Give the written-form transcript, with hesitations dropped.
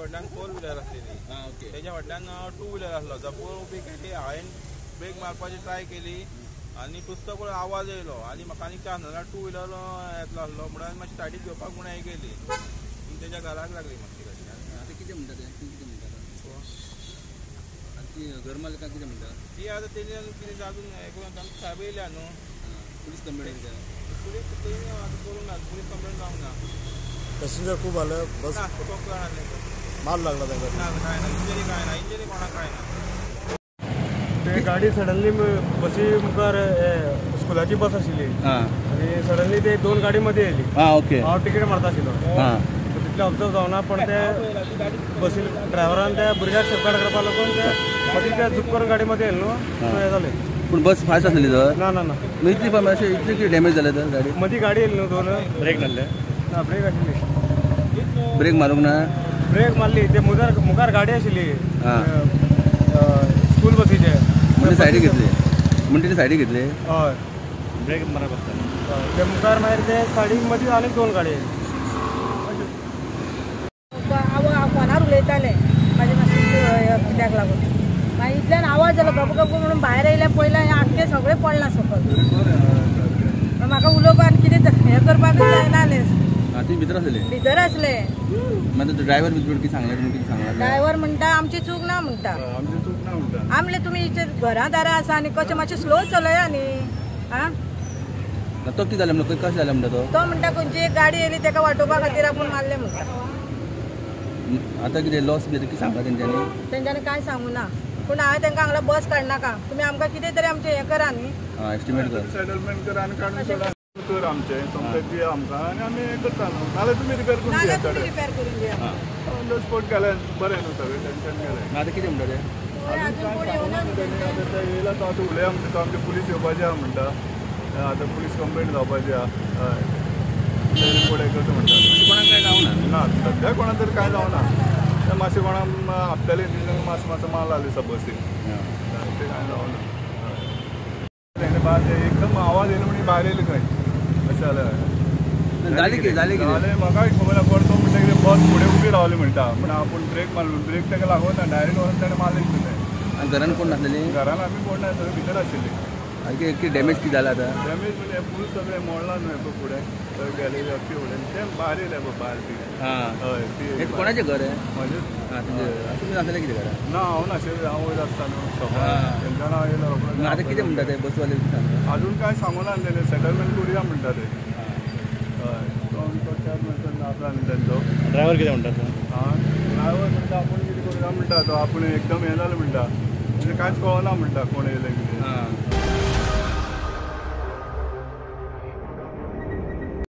फाटल्यान 4 व्हिलर आसलेली, तेच्या फाटल्यान 2 व्हिलर आसलो. जपूर उबी केली, हांवें ब्रेक मारपाची ट्राय केली आनी पुस्तक पळय आवाज येयलो आनी म्हाका आनी चान्स ना, 2 व्हिलर येतलो आसलो म्हणून मातशी सायडीक घेवपाक म्हणून हें केली, तेच्या घराक लागली मातशी गाडी. आतां कितें म्हणटा ते, कितें म्हणटा ती घर मालकां कितें म्हणटा ती आतां तेणी कितें अजून हें करून आमकां सायब येयल्या न्हू, पुलीस कंप्लेन केल्या, पुलीस तेणी आतां करूंक ना, पुलीस कंप्लेन जावंक ना. पॅसेंजर खूब आले, बस माल लागला तांकां. ना काय ना, इंजरी काय ना, इंजरी कोणाक काय ना. ते गाडी सडनली बसी मुखार स्कुलाची बस आशिल्ली आनी सडनली ते 2 गाडी मध्ये येयली. ओके. हांव तिकेट मारता आशिल्लो, तितले ऑब्जर्व जावना, पण ते बसी ड्रायव्हरान त्या भुरग्याक सेफगार्ड करपाक लागून ते मदीं ते झूप करून गाडी मध्ये येयले न्हू, हें जालें. पूण बस फास्ट आसली तर ना ना ना, इतली अशें इतली कितें डॅमेज जालें तर गाडी मदीं गाडी येयली न्हू, 2 ब्रेक मारले ना, ब्रेक आशिल्ली, ब्रेक मारूंक ना, ब्रेक मारली ते मुखार गाडी आशिल्ली स्कूल बसीचे, म्हणजे सायडीक घेतली, म्हणजे तेणी सायडीक घेतली, हय, ब्रेक मारप आसता ते मुखार, मागीर ते सायडीक मदीं आनीक 2 गाडी. हांव फोनार उलयतालें म्हाजे मातशें कित्याक लागून, मागीर इतल्यान आवाज जालो गप गप म्हणून भायर येयलें, पयलें आख्खें सगळें पडलां सकयल. म्हाका उलोवपाक आनी कितें हें करपाकूच जायना जालें. ती भितर आसले, भितर आसले. मागीर ड्रायव्हर भितर कितें सांगलें तुमी, कितें सांगलें? ड्रायव्हर म्हणटा आमची चूक ना म्हणटा, आमची चूक ना म्हणटा, आमले तुमी घरां दारां आसा आनी कशें मातशें स्लो चलया न्ही. आं, तो कितें जालें म्हणटा, कशें जालें म्हणटा तो? तो म्हणटा खंयची एक गाडी येयली तेका वाटोवपा खातीर आपूण मारलें म्हणटा. आतां कितें लॉस कितें कितें सांगला तेंच्यांनी? तेंच्यांनी कांय सांगू ना, पूण हांवें तांकां हांगा बस काडनाका, तुमी आमकां कितें तरी आमचें हें करा न्ही, एस्टिमेट कर, सेटलमेंट करा आनी काडून सोडा तर आमचें सोमतें दिया आमकां आनी आमी हें करता न्हू, नाल्यार तुमी रिपेर करून दिया, रिपेर करून दिया ऑन the spot गेलें बरें न्हू, सगळें टेंशन गेलें. आतां कितें म्हणटा ते? अजून कांय सांगूना तेणी, आतां ते येयला तो आतां उलया म्हणटा, तो आमचे पुलीस येवपाचे आहा म्हणटा, आतां पुलीस कंप्लेन जावपाची आहा, हय ते रिपोर्ट हें करता म्हणटा. कोणाक कांय जावना ना सद्या कोणा तर कांय जावना, ते मातशें कोणाक आपल्याले मातसो मातसो माल आसले दिसता बसीक, ते कांय जावना. तेणें भायर एकदम आवाज येयलो म्हणून भायर येयले खंय, अशें जालें. जालें कितें, जालें कितें जालें म्हाकाय खबर ना, कोण तो म्हणटा कितें बस फुडें उबी रावली म्हणटा, पूण आपूण ब्रेक मारलो, ब्रेक ताका लागोना, डायरेक्ट व्हरून ताणें मारलें दिसता. आनी घरान कोण नासलेली? घरान आमी कोण ना, सगळीं भितर आशिल्ली. आनी कितें डॅमेज कितें जालां आतां? डॅमेज म्हणजे फूल सगळें मोडलां न्हू पळय फुडें, सगळें गेलें अख्खी फुडें, तें भायर येयलें पळय भायर ती. हय, ती कोणाचें घर हें? म्हजें. तुमी नासलें कितें घरा? ना, हांव नाशिल्लें, हांव वयर आसता न्हू शॉपार, तेंच्यान हांव येयलो रोखडो. आतां कितें म्हणटा ते बसवाले? अजून कांय सांगूना तेणें, सेटलमेंट करुया म्हणटा ते. हय, तो चार म्हणटा आपला न्ही तेंचो. ड्रायव्हर कितें म्हणटा तो? आं, ड्रायव्हर म्हणटा आपूण कितें करुया म्हणटा, तो आपूण एकदम हें जालें म्हणटा, म्हणजे कांयच कळना म्हणटा कोण येयलें कितें.